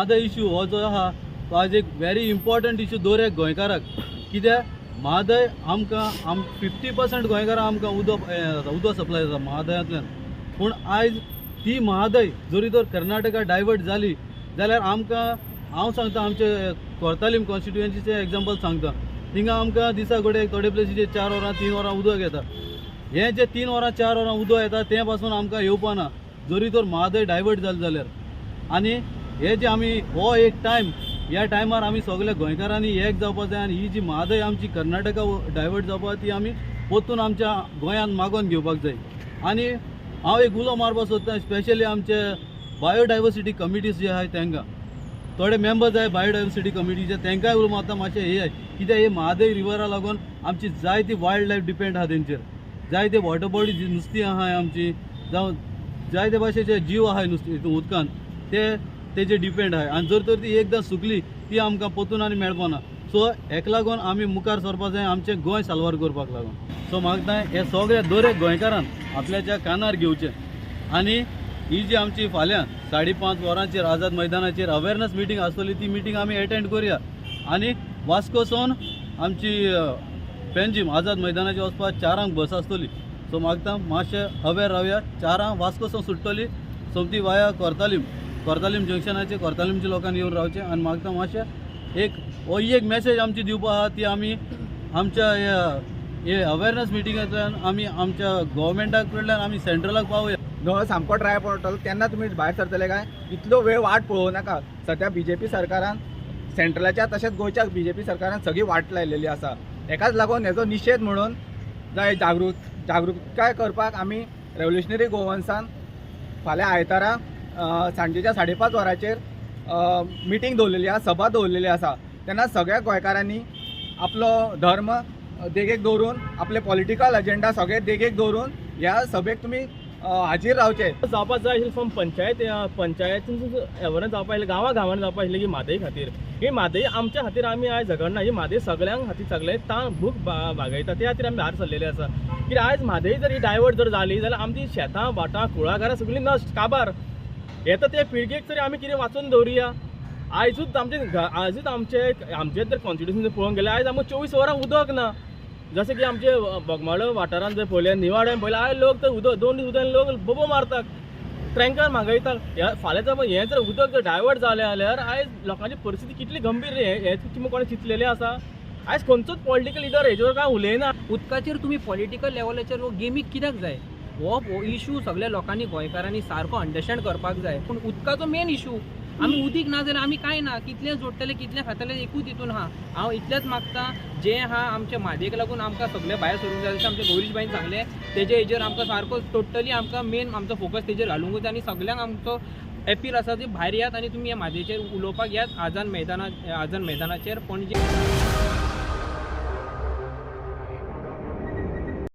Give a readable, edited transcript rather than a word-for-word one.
Mhadei issue हो जो आहा तो आयज एक व्हेरी इम्पॉर्टंट इशू दर एक गोंयकाराक. कित्याक म्हादय आमकां आम 50% गोंयकारांक आमकां उदक हें जाता, उदक सप्लाय जाता म्हादयांतल्यान. पूण आयज ती म्हादय जरी तर कर्नाटका डायवर्ट जाली जाल्यार आमकां, हांव सांगता आमचे कोर्तालीम कॉन्स्टिट्युएन्सीचें एग्जाम्पल सांगता, थिंगा आमकां दिसा कडेन थोडे प्लेसीचेर 4 वरां 3 वरां उदक येता. हें जें 3 वरां 4 वरां उदक येता तें पासून आमकां येवपा ना जरी तर म्हादय डायवर्ट जालें जाल्यार. आनी हे जे आमी हो एक टायम, ह्या टायमार आमी सगळे गोंयकारांनी एक जावपा जाय आनी ही जी म्हादय आमची कर्नाटका डायवर्ट जावपा ती आमी परतून आमच्या गोंयांत मागोवन घेवपाक जाय. आनी हांव एक उलो मारपाक सोदता स्पेशली आमचे बायोडायवर्सिटी कमिटीज जे आहाय तांकां, थोडे मेंबर्स आहाय बायोडायवर्सिटी कमिटीचे तांकांय उलो मारता मातशें हे कित्याक हे म्हादय रिवरा लागून आमची जायती वायल्ड लायफ डिपेंड आहा तेंचेर, जायते वॉटर बॉडी जी नुस्तीं आहाय आमची, जावं जायते भाशेचे जीव आहाय नुस्तीं हितून उदकान ते तेजे डिपेंड आहाय. आनी जर तर ती एकदां सुकली ती आमकां परतून आनी मेळपा ना. सो हेका लागून आमी मुखार सरपा जाय आमचें गोंय साल्वार करपाक लागून. सो म्हाका हें सगळें दर एक गोंयकारान आपल्याच्या कानार घेवचें आनी ही जी आमची फाल्यां 5:30 वरांचेर आझाद मैदानाचेर अवेरनस मिटींग आसतली ती मिटींग आमी एटेंड करुया आनी वास्को सावन आमची पेंजीम आझाद मैदानाचेर वचपाक 4 बस आसतली. सो मागता मातशें अवेर रावया, 4 वास्को सावन सुट्टली सोमती वाया कोर्तालीम, कोर्तालीम जंक्शनाचेर कोर्तालीमच्या लोकांनी येवन रावचें. आनी मागता मातशें एक हो एक मॅसेज आमची दिवपा आहा ती आमी आमच्या हे अवेरनस मिटिंगांतल्यान आमी आमच्या गोवोरमेंटा कडल्यान आमी सेंट्रलाक पावया. नळ सामको ड्राय पडटलो तेन्ना तुमी भायर सरतले काय इतलो वेळ वाट पळोवं नाका. सद्या बीजेपी सरकारान सेंट्रलाच्या तशेंच गोंयच्या बीजेपी सरकारान सगळी वाट लायलेली आसा. हेकाच लागून हेजो निशेध म्हणून जाय जागृताय करपाक आमी रेव्होल्युशनरी गोवन्सान फाल्यां आयतारा सांजेच्या 5:30 वरांचेर मिटींग दवरलेली आसा, सभा दवरलेली आसा. तेन्ना सगळ्या गोंयकारांनी आपलो धर्म देगेक दवरून, आपले पॉलिटिकल एजेंडा सगळे देगेक दवरून ह्या सभेक तुमी हाजीर रावचे. जावपा जाय आशिल्लें फ्रॉम पंचायत, पंचायतीन एवरनेस जावपा आशिल्लें, गांवा गांवांनी जावपा आशिल्लें की म्हादय खातीर. ही म्हादय आमच्या खातीर आमी आयज झगडना, ही म्हादय सगळ्यांक खातीर सगळे ताण भूक भागयता, त्या खातीर आमी भायर सरलेले आसा. कित्याक आयज म्हादय जर ही डायवर्ट जर जाली जाल्यार आमची शेतां भाटां कुळागरां सगळीं नश्ट काबार. येता ते पिळगेक तरी आमी कितें वाचोवन दवरुया. आयजूच आमचे आयजूच आमचे आमचे जर कॉन्स्टिट्युशन पळोवंक गेल्यार आयज आमकां 24 वरां उदक ना. जशें की आमचे बोगमाळो वाठारांत जर पळयलें, निवाड्यान पळयलें, आयज लोक तर उदक 2 दीस उदक लोक बोबो मारतात, ट्रँकर मागयतात. ह्या फाल्यां जर हें जर उदक जर डायवर्ट जालें जाल्यार आयज लोकांची परिस्थिती कितली गंभीर हें तुमी कोणें चिंतलेलें आसा? आयज खंयचोच पॉलिटिकल लिडर हेजेर कांय उलयना. उदकाचेर तुमी पॉलिटिकल लेवलाचेर हो गेमीक कित्याक जाय? हो इशू सगळ्या लोकांनी गोंयकारांनी सारको अंडरस्टँड करपाक जाय. पूण उदकाचो मेन इशू, आमी उदीक ना जाल्यार आमी कांय ना, कितलें जोडटले कितलें खातले एकूच हितून आहा. हांव इतलेंच मागता जें आहा आमच्या म्हादयेक लागून आमकां सगळें भायर सरूंक जाय, जशें आमच्या गौरीश भाईन सांगलें तेजे हेजेर आमकां सारको टोटली आमकां मेन आमचो फोकस तेजेर घालूंक जाय. आनी सगल्यांक आमचो एपील आसा ती भायर येयात आनी तुमी ह्या म्हादयेचेर उलोवपाक येयात आझाद मैदानाचेर पणजे.